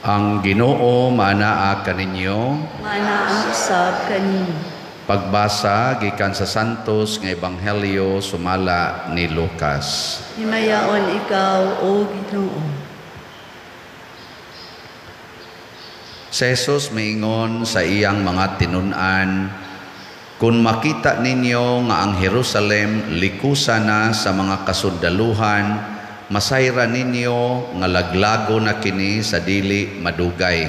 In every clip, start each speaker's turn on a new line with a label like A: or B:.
A: Ang Ginoo maanaa kaninyo.
B: Manaa usab kaninyo.
A: Pagbasa gikan sa Santos nga Ebanghelyo sumala ni Lucas.
B: Himayaon ikaw, O Ginoo.
A: Si Jesus miingon sa iyang mga tinun-an, "Kung makita ninyo nga ang Jerusalem likusa na sa mga kasundaluhan, masayra ninyo nga laglago na kini sa dili madugay.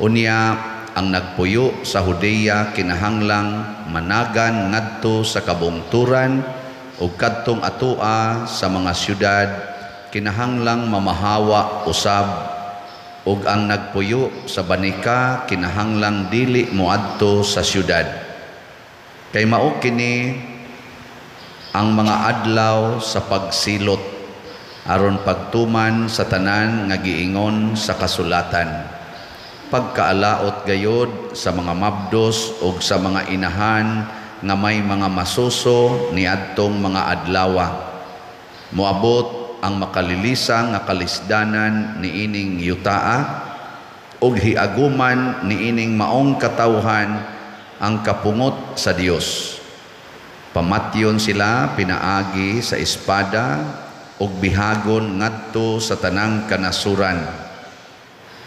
A: Unya ang nagpuyo sa Judea kinahanglang managan ngadto sa kabungturan, ug kadtong atoa sa mga syudad kinahanglang mamahawa usab, ug ang nagpuyo sa banika kinahanglang dili moadto sa syudad. Kay mao kini ang mga adlaw sa pagsilot aron pagtuman sa tanan nga giingon sa kasulatan. Pagkaalaot gayod sa mga mabdos ug sa mga inahan nga may mga masuso niadtong mga adlawa. Moabot ang makalilisang nga kalisdanan niining yutaa ug hiaguman niining maong katawhan ang kapungot sa Dios. Pamatyon sila pinaagi sa espada ug bihagon ngadto sa tanang kanasuran.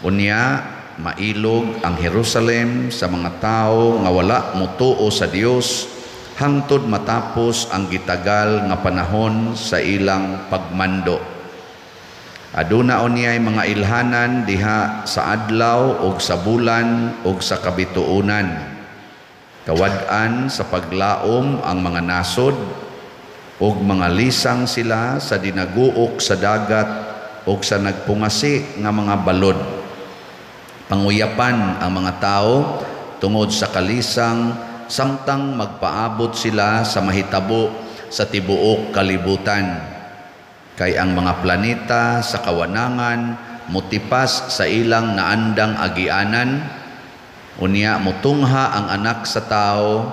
A: Unya mailog ang Jerusalem sa mga tawo nga wala motuo sa Dios hangtod matapos ang gitagal nga panahon sa ilang pagmando. Aduna unyay mga ilhanan diha sa adlaw ug sa bulan ug sa kabituonan. Kawad-an sa paglaom ang mga nasod ug mga lisang sila sa dinaguok sa dagat ug sa nagpungasi nga mga balod. Panguyapan ang mga tao tungod sa kalisang samtang magpaabot sila sa mahitabo sa tibuok kalibutan. Kay ang mga planeta sa kawanangan motipas sa ilang naandang agianan. Unya motungha ang anak sa tao,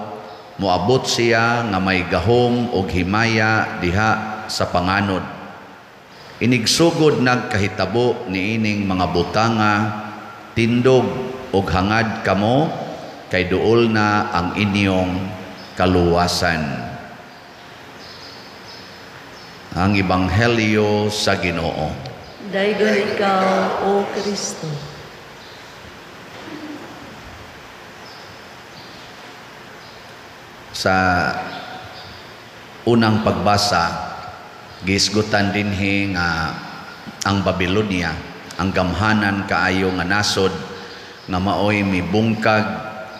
A: moabot siya nga may gahom og himaya diha sa panganod. Inigsugod nagkahitabo niining mga butanga, tindog og hangad kamo kay duol na ang inyong kaluwasan." Ang Ebanghelyo sa Ginoo.
B: Daygon ikaw, O Kristo.
A: Sa unang pagbasa, gisgutan dinhi nga ang Babylonia, ang gamhanan kaayo nga nasod nga maoy mibungkag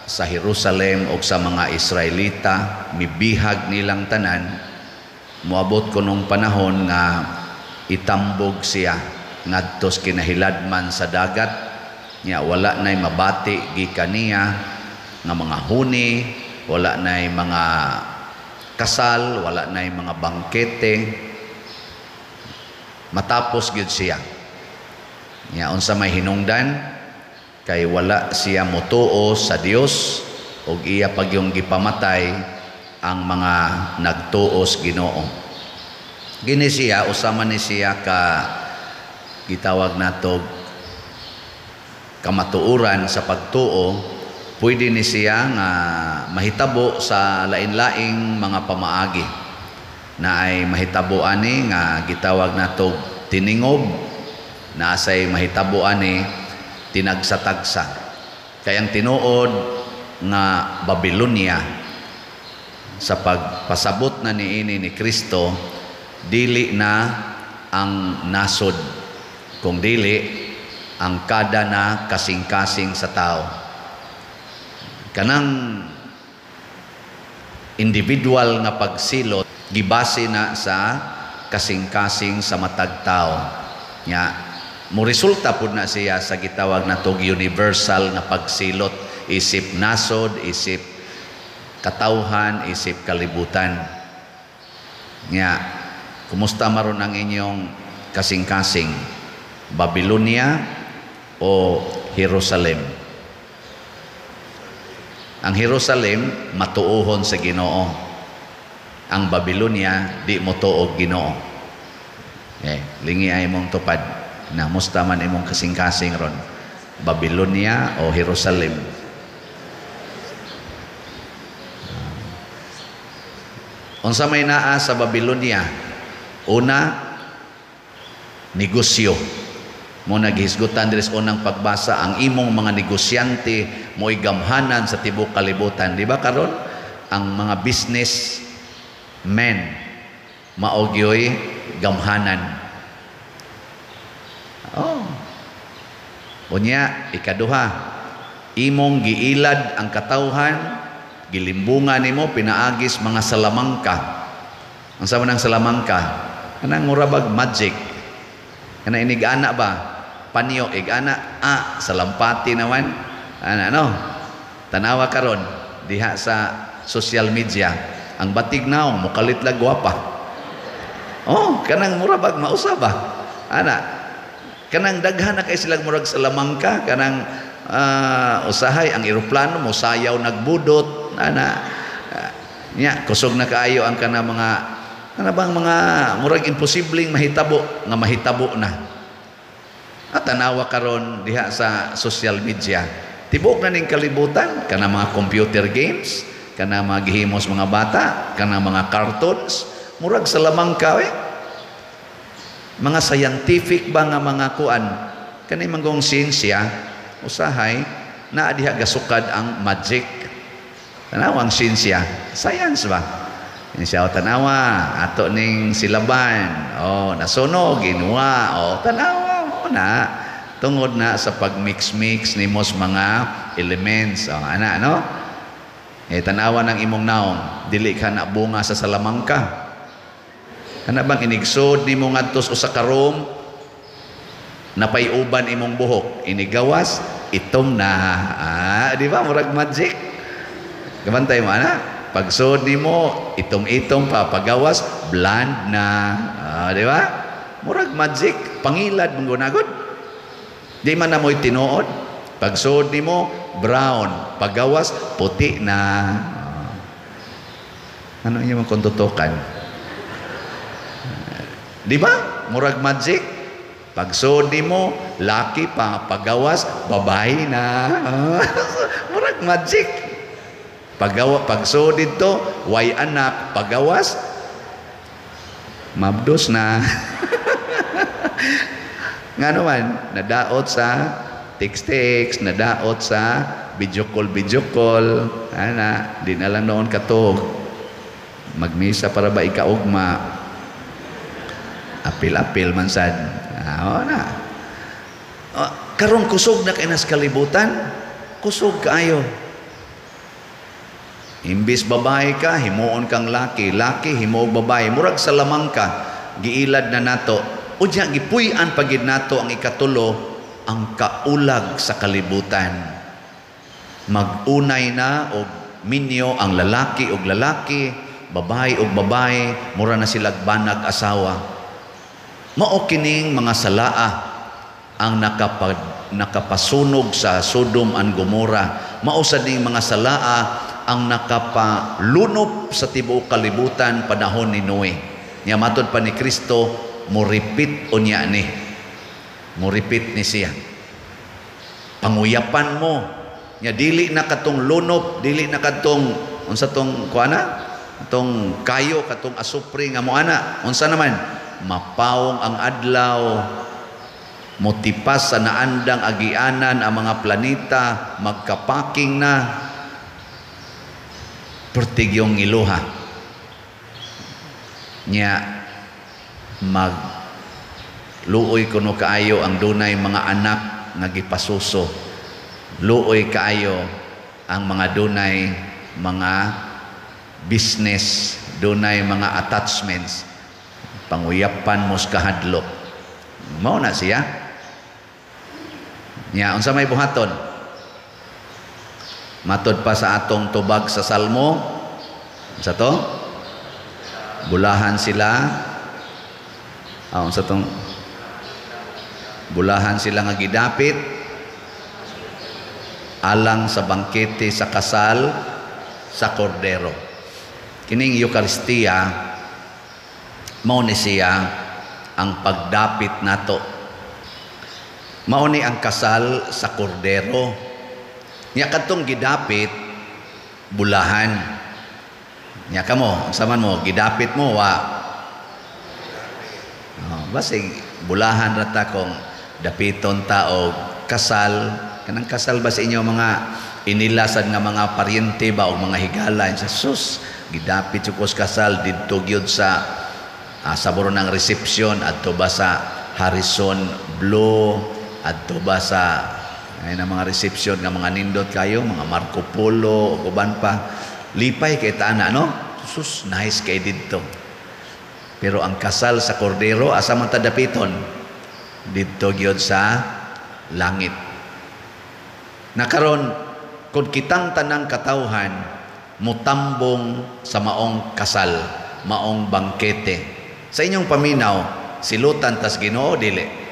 A: sa Jerusalem og sa mga Israelita, mibihag nilang tanan, moabot kunong panahon nga itambog siya ngadtos kinahiladman sa dagat. Nya wala nay mabati gikan niya nga mga huni, wala nay mga kasal, wala nay mga bangkete. Matapos gyud siya. Nya unsa may hinungdan? Kay wala siya motuo sa Dios ug iya pagyong gipamatay ang mga nagtuos Ginoo. Gini siya, usama ni siya ka gitawag nato kamatuoran sa pagtuo. Pwede ni siya nga mahitabo sa lain-laing mga pamaagi. Na ay mahitabo ani nga gitawag nato tiningob, na asay mahitabo ani tinagsatagsa. Kay ang tinuod nga Babylonia sa pagpasabot na niini ni Kristo, dili na ang nasod, kung dili ang kada na kasing-kasing sa tao. Kanang individual nga pagsilot gibase na sa kasing-kasing sa matag tao. Nya mo resulta pud na siya sa gitawag natog universal nga pagsilot, isip nasod, isip katawhan, isip kalibutan. Nya kumusta maron ang inyong kasing-kasing? Babylonia o Jerusalem? Ang Jerusalem matuohon sa Ginoo. Ang Babylonia di motuog Ginoo. Lingi ay mong tupad. Namusta man imong kasing-kasing ron? Babylonia o Jerusalem? Unsa may naa sa Babylonia? Una, negosyo. Mo naghisgutan diri sa unang pagbasa ang imong mga negosyante mo'y gamhanan sa tibuok kalibutan. Di ba karon ang mga business men mao gyoy gamhanan. Oh. Unya, ikaduha, imong giilad ang katawhan, gilimbungan nimo pinaagis mga salamangka. Unsa man ang salamangka? Kanang mura bag magic. Kana inig-ana ba? Panyo ig-ana, salampati naman. Ana no. Tanawa karon diha sa social media, ang batig naong mokalit lag gwapa. Oh, kanang mura bag mausa ba? Ana. Kanang daghan na kay silang murag salamangka, kanang usahay ang eroplano mosayaw nagbudot, ana. Nya kusog na kaayo ang kana mga kana bang mga murag imposibleng mahitabo nga mahitabo na. At tanawa karon diha sa social media, tibuok na ning kalibutan, kana mga computer games, kana mga gihimos mga bata, kana mga cartoons, murag salamangka eh. Mga scientific ba nga mga kuan, kani manggong siyensya, usahay naa diha gasukad ang magic. Tanawa ang siyensya, science ba? Siya, tanawa, ato ning silaban, oh, nasunog, ginuwa, oh, tanawa mo na. Tungod na sa pag-mix-mix nimos mga elements, oh, ana, no? Eh, tanawa ng imong naong, dili ka na bunga sa salamangka. Kana bang inigsod nimo ngadto sa usa ka room, napay-uban imong buhok, inigawas, itom na. Ah, di ba? Murag magic. Kabantay mo, ana? Pagsod nimo, itom-itom pa, pagawas, blonde na. Ah, di ba? Murag magic, pangilad mong gunagod. Di man na mo'y tinuod. Pagsod nimo, brown, pagawas, puti na. Ah. Ano inyong kuntutukan? Di ba? Murag magic. Pagsod nimo, laki pa, pagawas, babae na. Murag magic. Pagawa, pagsod dito, way anak, pagawas, mabdos na. Nga naman, nadaot sa text-text, nadaot sa video call, ana, di na lang noon katog. Magmisa para ba ikaugma? Apil-apil man sad. Ah, na. Oh, karon kusog na kay nas kalibutan, kusog kaayo. Imbis babae ka, himuon kang laki, laki himuog babae, murag sa lamangka, giilad na nato. Unya gipuy-an pagid nato ang ikatulo, ang kaulag sa kalibutan. Magunay na og minyo ang lalaki og lalaki, babae og babae, mura na silag banag asawa. Mao kining mga salaa ang nakapasunog sa Sodom and Gomorrah. Mao sad ning mga salaa ang nakapalunop sa tibuok kalibutan panahon ni Noe. Nya matod pa ni Kristo, mo-repeat unya ni. Mo-repeat ni siya. Panguyapan mo. Nya dili na katong lunop, dili na katong unsa tong kuana? Atong kayo katong asupre nga moana. Unsa naman? Mapawong ang adlaw, motipas sa naandang agianan ang mga planeta, magkapaking na, pertigyong iluha. Nya magluoy kuno kaayo ang dunay mga anak nga gipasuso. Luoy kaayo ang mga dunay mga business, dunay mga attachments. Panguyapan mo sa kahadlok. Mao na siya. Nya unsa may buhaton? Matod pa sa atong tubag sa Salmo, unsa to? Bulahan sila. Unsa tong bulahan sila nga gidapit alang sa bangkete sa kasal sa kordero. Kining Eukaristiya mao ni siya ang pagdapit nato. Mao ni ang kasal sa kordero. Nya kadtong gidapit bulahan. Nya kamo, unsa man mo gidapit mo wa? Oh, basig bulahan ra ta kung dapiton ta og kasal. Kanang kasal ba sa inyo mga inilasan nga mga paryente ba o mga higala sa sus gidapit jud ko sa kasal didto gyud sa sabor ng reception, adto ba sa Harrison Blue, adto ba sa ay na mga reception nga mga nindot kayo, mga Marco Polo ug uban pa. Lipay kay ta ana, no? Sus, nice kay didto. Pero ang kasal sa kordero, asa man ta dapiton? Didto gyud sa langit. Nakaron kung kitang tanang katawhan mutambong sa maong kasal, maong bangkete, sa inyong paminaw, silutan tas Ginoo, dili?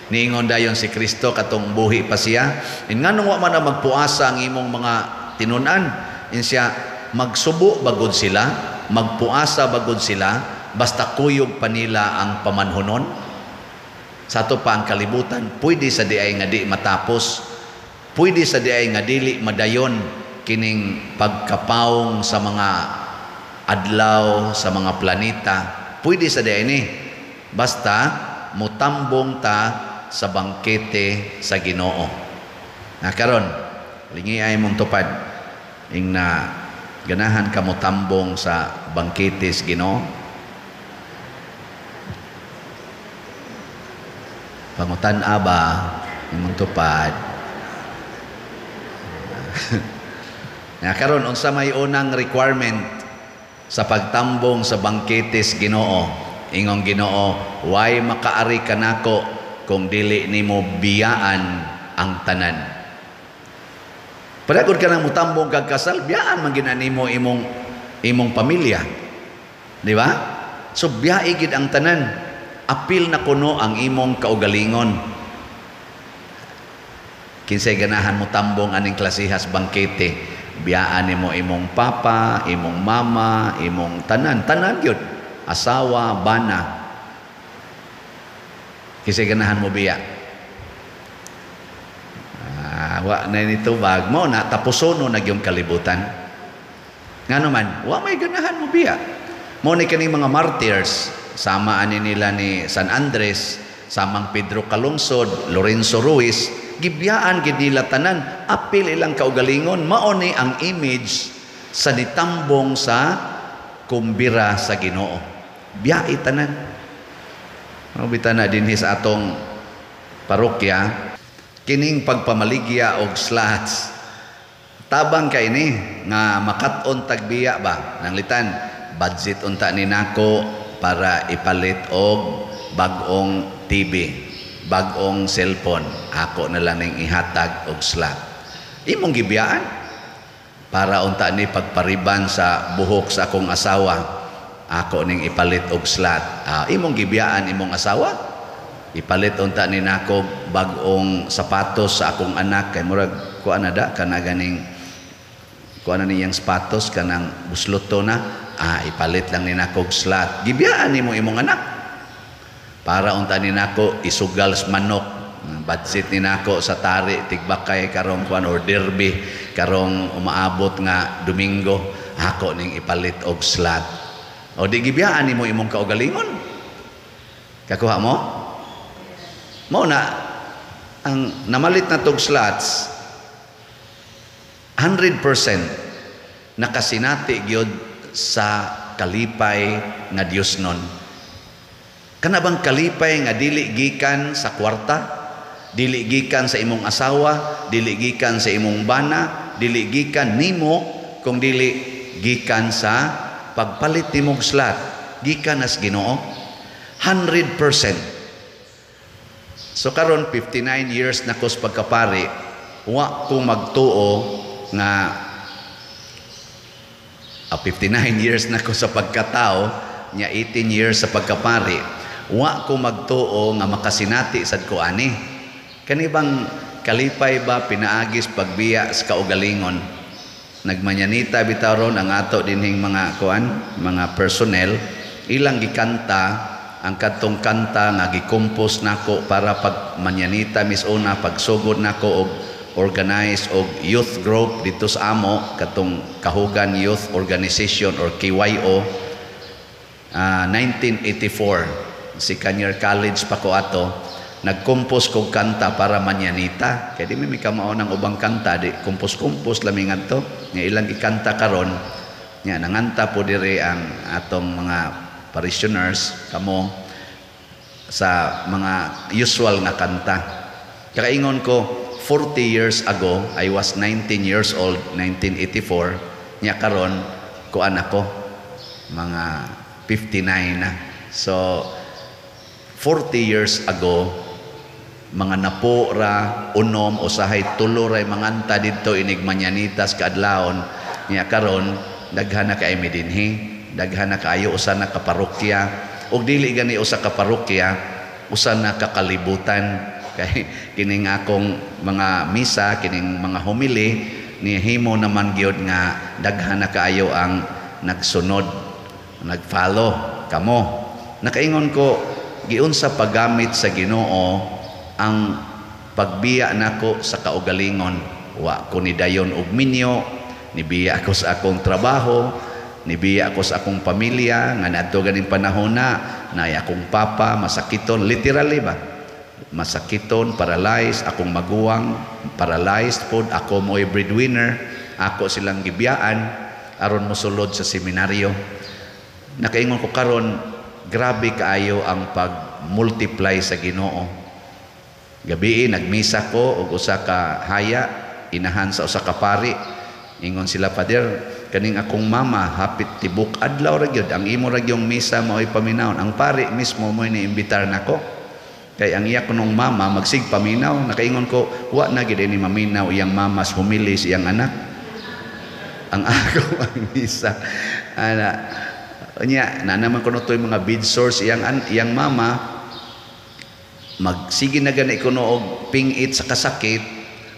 A: Niingon dayon si Kristo katong buhi pa siya, nganong wa man na magpuasa ang imong mga tinun-an? In siya, magsubo bagod sila, magpuasa bagod sila, basta kuyog pa nila ang pamanhonon. Sa ato pa ang kalibutan, pwede sa diay nga di matapos, pwede sa diay nga dili madayon kining pagkapawong sa mga adlaw, sa mga planeta, pwede sa diay ni. Basta mutambong ta sa bangkete sa Ginoo. Na karon, lingi ay mong tupad ing na ganahan ka mutambong sa bangkete sa Ginoo. Pangutan-a ba imong tupad? Na karon, unsa may unang requirement sa pagtambong sa bangkete sa Ginoo? Ingong Ginoo, way makaari kanako kung dili nimo biyaan ang tanan. Padagod ka nang mutambong kag kasal, biyaan man gina nimo imong pamilya. Di ba? So biyai gid ang tanan. Apil na kuno ang imong kaugalingon. Kinsay ganahan mo tambong aning klasihas bangkete, biyaan nimo imong papa, imong mama, imong tanan, tanan gyud, asawa, bana. Kinsay ganahan mo biya? Wa na nito bag mo na tapusono na gyud kalibutan. Ngano man, wa may ganahan mo biya. Mo ni kaning mga martyrs, sama ani nila ni San Andres, samang Pedro Calungsod, Lorenzo Ruiz, gibiyaan gid nila tanan, apil ilang kaugalingon. Mao ni ang image sa nitambong sa kumbira sa Ginoo. Biyai tanan. Mao bitaw na dinhi sa atong parokya kining pagpamaligya og slots. Tabang kay ni nga makat-on tagbiya ba nanglitan budget unta ni nako para ipalit og bag-ong TV, bag-ong cellphone. Ako na lang ning ihatag og slot. Imong gibiyaan para unta ni pagpariban sa buhok sa akong asawa. Ako ning ipalit og slot. Imong gibiyaan imong asawa. Ipalit unta ni nako bag-ong sapatos sa akong anak kay murag kuan na da kana ganing kuan na niyang sapatos kanang busloto na. Ipalit lang ni nako og slot. Gibiyaan nimo imong anak. Para unta ni nako isugal sa manok. Budget ni nako sa tari tigbakay karong kuan or derby karong umaabot nga Domingo, ako ning ipalit og slot. O di gibiyaan nimo imong kaugalingon. Kakuha mo? Mao na ang namalit na tog slots 100% nakasinati gyud sa kalipay nga Dios nun. Kana bang kalipay nga dili gikan sa kwarta, dili gikan sa imong asawa, dili gikan sa imong bana, dili gikan nimo, kung dili gikan sa pagpalit nimong slot, gikan as Ginoo 100%. So karon 59 years na ko sa pagkapari, wa ko magtuo nga 59 years na ko sa pagkatao, nya 18 years sa pagkapari, wa ko magtuo nga makasinati sad ko ani. Kani bang kalipay ba pinaagis pagbiya sa kaugalingon? Nagmanyanita bitaw ron ang ato dinhing mga kuan, mga personnel, ilang gikanta ang kadtong kanta nga gi-compose nako para pag manyanita misuna, pagsugod nako og organize og youth group dito sa amo, katong Kahugan Youth Organization or KYO, 1984, second year college pa ko ato, nagkompose kog kanta para manyanita kay di mi kamao ng ubang kanta, di compose-compose lami ngadto nga ilang gikanta karon. Nya nanganta po diri ang atong mga parishioners kamo sa mga usual nga kanta. Kakaingon ko, 40 years ago, I was 19 years old, 1984. Nya karon kuan ako, mga 59 na. So 40 years ago, mga napo ra, unom, usahay tulo ra manganta didto inig mañanitas kaadlawon. Nya karon daghan na kay mi dinhi, daghan na kaayo, usa na ka parokya, ug dili gani usa ka parokya, usa na ka kalibutan, kay kining akong mga misa, kining mga homily, nihimo naman gyud nga daghan na kaayo ang nagsunod, nagfollow kamo. Nakaingon ko, giunsa paggamit sa Ginoo ang pagbiya nako sa kaugalingon. Wa ko ni dayon og minyo, nibiya ako sa akong trabaho, nibiya ako sa akong pamilya nga naadto ganing panahon na naay akong papa masakiton, literally ba, masakiton, paralyzed, akong maguwang paralyzed pod, ako mo'y breadwinner, ako silang gibiyaan aron mosulod sa seminaryo. Nakaingon ko karon, grabe kaayo ang pag-multiply sa Ginoo. Gabii nagmisa ko og usa ka haya, inahan sa usa ka pari. Ingon sila, "Pader, kaning akong mama hapit tibok adlaw ra gyud ang imo ra gyung misa mao'y paminawon." Ang pari mismo mo'y niimbitar nako. Kay ang iya kunong mama magsig paminaw. Nakaingon ko, wa na gyud ini maminaw iyang mama sa humili sa iyang anak. Ang ako ang misa. Ana, unya na naman kuno to'y mga bed sores iyang mama, magsige na gani kuno og pingit sa kasakit,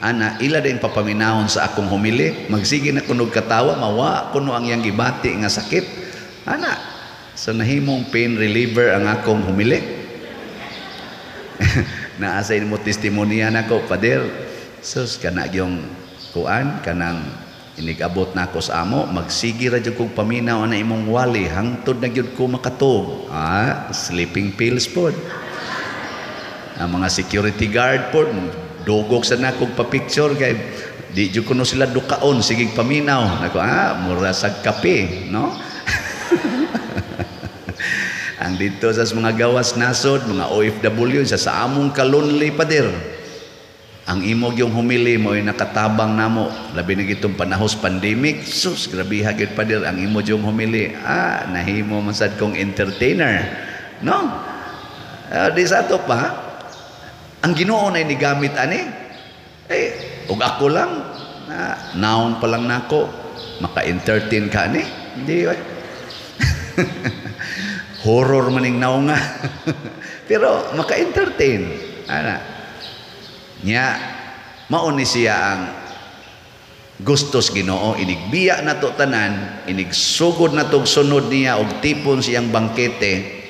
A: ana ila din papaminahon sa akong humili, magsige na kuno og katawa, mawa kuno ang iyang gibati nga sakit, ana. So nahimong pain reliever ang akong humili. Naa sa mo testimonya nako, "Pader, sus, kana yung kuan kanang inigabot nako sa amo, magsige ra jud kog paminaw ana imong wali hangtod na gyud ko makatug." Ah, sleeping pills pod. Ang mga security guard pod dugog sa nakog pa-picture kay di jud kuno sila dukaon sige paminaw nako. Ah, mura sa kape, no? Ang dito sa mga gawas nasod, mga OFW, sa among kalonely, pader, ang imog yung humili mo ay nakatabang namo, labi na gitong panahos pandemic. Sus, grabe gyud, pader, ang imo yung humili. Ah, nahimo man sad kong entertainer, no? Di sa ato pa ang Ginoo na nigamit ani, eh ug ako lang na naon pa lang nako maka-entertain ka ani, hindi ba? Horror maning naong nga, pero maka-entertain ana. Nya mao ni siya ang gustos Ginoo, inigbiya nato tanan, inigsugod nato sunod niya og tipon siyang bangkete,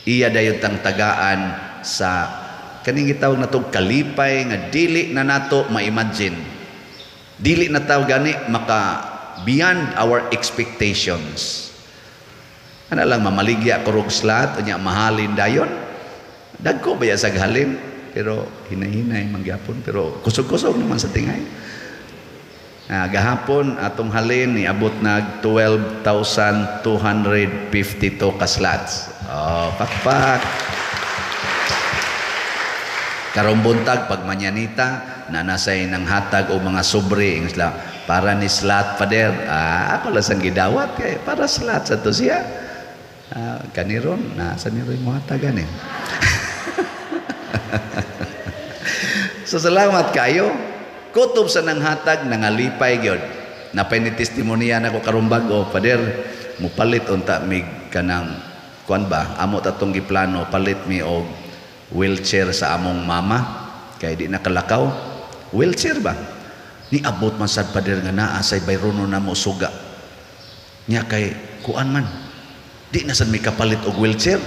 A: iya dayon tang tagaan sa kaning gitawag nato kalipay nga dili na nato ma-imagine, dili na taw gani maka beyond our expectations. Ana lang, mamaligya ko rog slot, unya mahalin dayon, dagko baya sa halin, pero hinay-hinay man gyapon, pero kusog-kusog naman sa tingay. Gahapon atong halin niabot nag 12,252 ka slots. Oh, pakpak. Karong buntag pag manyanita na nasay nang hatag o mga sobre, ingon sila, "Para ni slot, pader." Ah, ako lang sang gidawat kay para slot sa to siya. Ah, kaniron na sa niroy mo hatagan eh. So salamat kayo. Kutob sa nanghatag, nangalipay gyud. Napay ni testimonya nako karong bag-o, "Pader, mupalit unta mig kanang kuan ba, amo tatong giplano, palit mi og wheelchair sa among mama kay di nakalakaw." Wheelchair ba? Niabot man sad, pader, nga naa say bayrono na mo suga. Nya kay kuan man. Di na sad mi kapalit og wheelchair.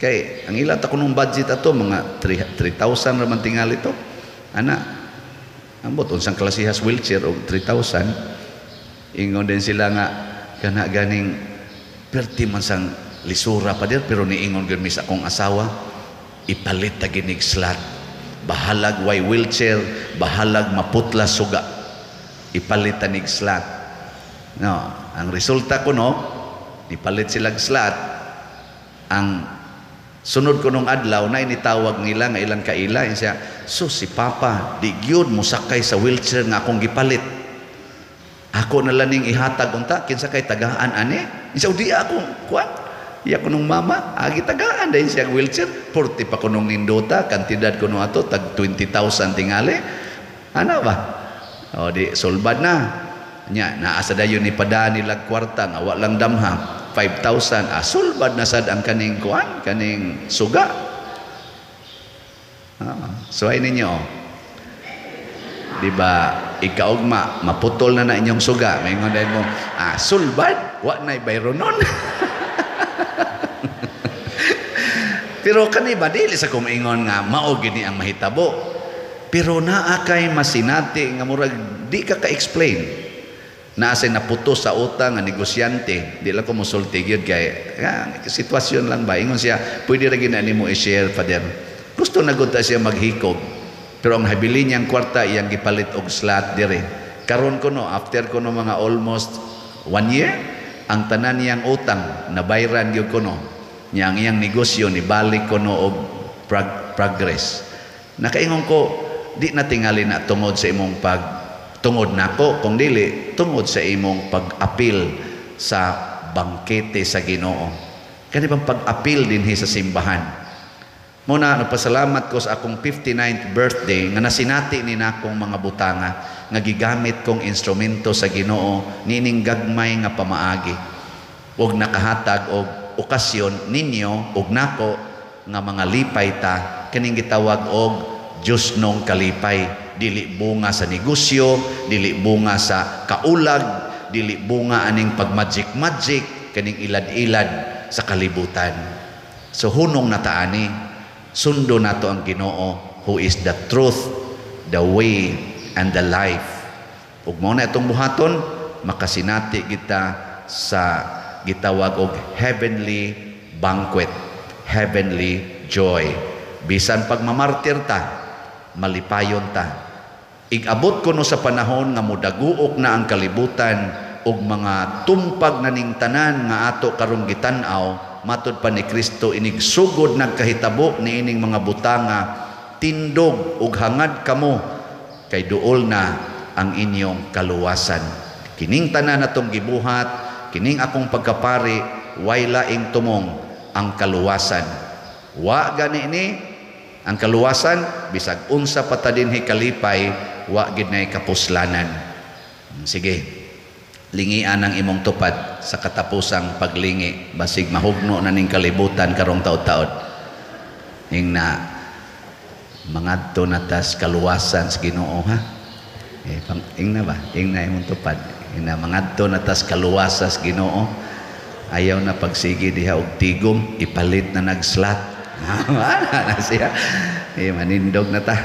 A: Kay ang ila ta kunong budget ato mga 3,000 ra man tingali to. Ana, ambot unsang klasehas wheelchair og 3,000. Ingon din sila nga kana ganing perti man sang lisura pa dir, pero niingon gyud mi sa akong asawa, ipalit ta ginig slot. Bahalag way wheelchair, bahalag maputla suga. Ipalit ta nig slot. No, ang resulta ko no, ipalit silag slot. Ang sunod ko nung adlaw na initawag nila nga ilang kaila, siya, so si Papa di gyud mosakay sa wheelchair nga akong gipalit. Ako na lang ning ihatag unta kinsa kay tagaan ani. Siya di ako kuan. Iya ko nung mama, agi tagaan dahil siya wheelchair, 40 pa ko nung nindota, kantidad ko nung ato tag 20,000 tingali. Ano ba? O di sulbad na. Nya naa sa dayon ni padani lag kwarta nga wa lang damha 5,000, sulbad na sad ang kaning kuan, kaning suga. Suway ninyo. Di ba ikaugma maputol na na inyong suga, maingon dahil mo, sulbad, wa na'y bayronon. Pero kani ba dili sa kumingon nga mao gini ang mahitabo. Pero naa kay masinati nga murag di ka ka-explain. Naa say naputos sa utang nga negosyante, di lang ko mosulti gyud kay sitwasyon lang ba. Ingon siya, pwede ra gyud na nimo i-share, Father. Gusto na gud ta siya maghikog. Pero ang habili niyang kwarta iyang gipalit og slot dire. Karon kuno after kuno mga almost 1 year ang tanan niyang utang nabayran gyud kuno. Niya ang iyang negosyo ni balik kuno og progress. Nakaingon ko di na tingali na tungod sa imong pag tungod nako kung dili tungod sa imong pag-apil sa bangkete sa Ginoo. Kani bang pag-apil dinhi sa simbahan. Muna nagpasalamat ko sa akong 59th birthday nga nasinati ni nakong mga butanga nga gigamit kong instrumento sa Ginoo nining gagmay nga pamaagi. Ug nakahatag og okasyon ninyo ug nako nga mga lipay ta kining gitawag og Dios nong kalipay. Dili bunga sa negosyo, dili bunga sa kaulag, dili bunga aning pagmagic-magic kining ilad-ilad sa kalibutan. So hunong na taani, sundo nato ang Ginoo who is the truth, the way, and the life. Ug mao na itong buhaton, makasinati kita sa gitawag og heavenly banquet, heavenly joy. Bisan pagmamartir ta, malipayon ta. Igabot kuno sa panahon nga modaguok na ang kalibutan ug mga tumpag na ning tanan nga ato karong gitan-aw, matud pa ni Kristo inigsugod nagkahitabo niining mga butanga, tindog ug hangad kamo kay duol na ang inyong kaluwasan. Kining tanan natong gibuhat, kining akong pagkapari, way laing tumong ang kaluwasan. Wa gani ni ang kaluwasan, bisag unsa pa ta dinhi kalipay, wa gid nay kapuslanan. Sige, lingian ang imong tupad sa katapusang paglingi, basig mahugno na ning kalibutan karong taud-taud. Ingna mangadto na tas kaluwasan sa Ginoo, ha? Ingna ba? Ingna imong tupad. Ingna mangadto na tas kaluwasan sa Ginoo. Ayaw na pagsigi diha og tigom, ipalit na nagslot. Ana na siya. Manindog na ta.